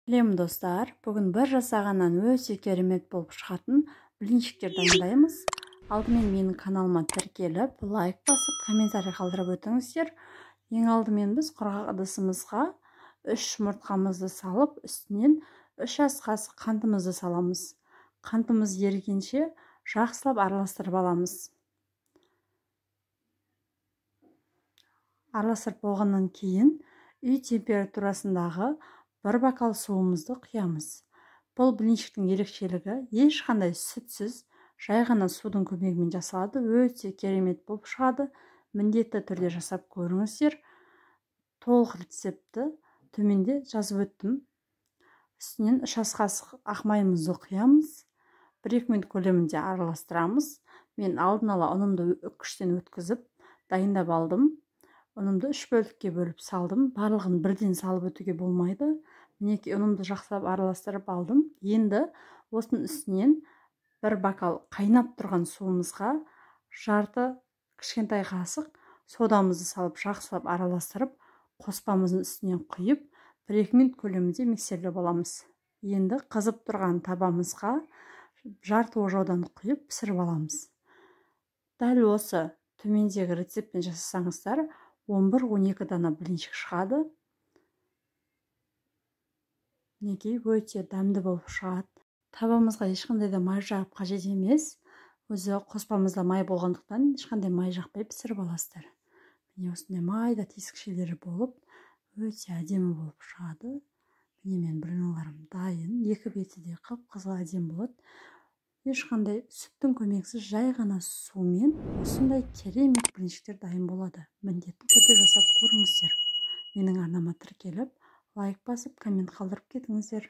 Сәлем, достар! Бүгін бір жасағаннан өте керемет болып шығатын блинчиктер дайындаймыз. Алдымен менің каналыма тіркеліп, лайк басып, комментарий қалдырып өтіңіздер. Ең алдымен біз құрғақ ыдысымызға 3 жұмыртқамызды салып, үстінен 3 ас қасық қантымызды саламыз. Қантымыз ерігенше жақсылап араластырып аламыз. Араластырып болғаннан кейін үй температурасындағы бір бокал суымызды құямыз. Бұл блинчиктің ерекшелігі ешқандай сүтсіз, жай ғана судың көмегімен жасалады. Өте керемет болып шығады. Міндетті түрде жасап көріңіздер. Толық рецептті төменде жазып өттім. Үстінен 3 ас қасық ақ майымызды құямыз. 1-2 минут көлемінде араластырамыз. Мен алдын ала ұнымды үккіштен өткізіп дайындап алдым. Ұнымды 3 бөлікке бөліп салдым. Барлығын бірден салып өтуге болмайды. Мінекей, ұнымды жақсылап араластырып алдым. Енді осының үстінен бір бокал қайнап тұрған суымызға жарты кішкентай қасық содамызды салып, жақсылап араластырып, қоспамыздың үстінен құйып, 1-2 минут көлемінде миксерлеп аламыз. Енді қызып тұрған табамызға жарты ожаудан құйып пісіріп аламыз. Дәл осы төмендегі рецептпен жасасаңыздар, 11-12 дана блинчик шығады. Мінекей, өте дәмді болып шығады. Табамызға ешқандай да май жағып қажет емес. Өзі қоспамызда май болғандықтан ешқандай май жақпай пісіріп аласыздар. Міне, осындай майда тесікшелері болып, өте әдемі болып шығады. Міне, менің блиналарым дайын. Екі беті де қып-қызыл әдемі болады. Ешқандай сүттің көмегісіз жай ғана сумен осындай керемет блинчиктер дайын болады. Міндетті түрде жасап көріңіздер. Менің арнама тіркеліп, лайк басып, коммент қалдырып кетіңіздер.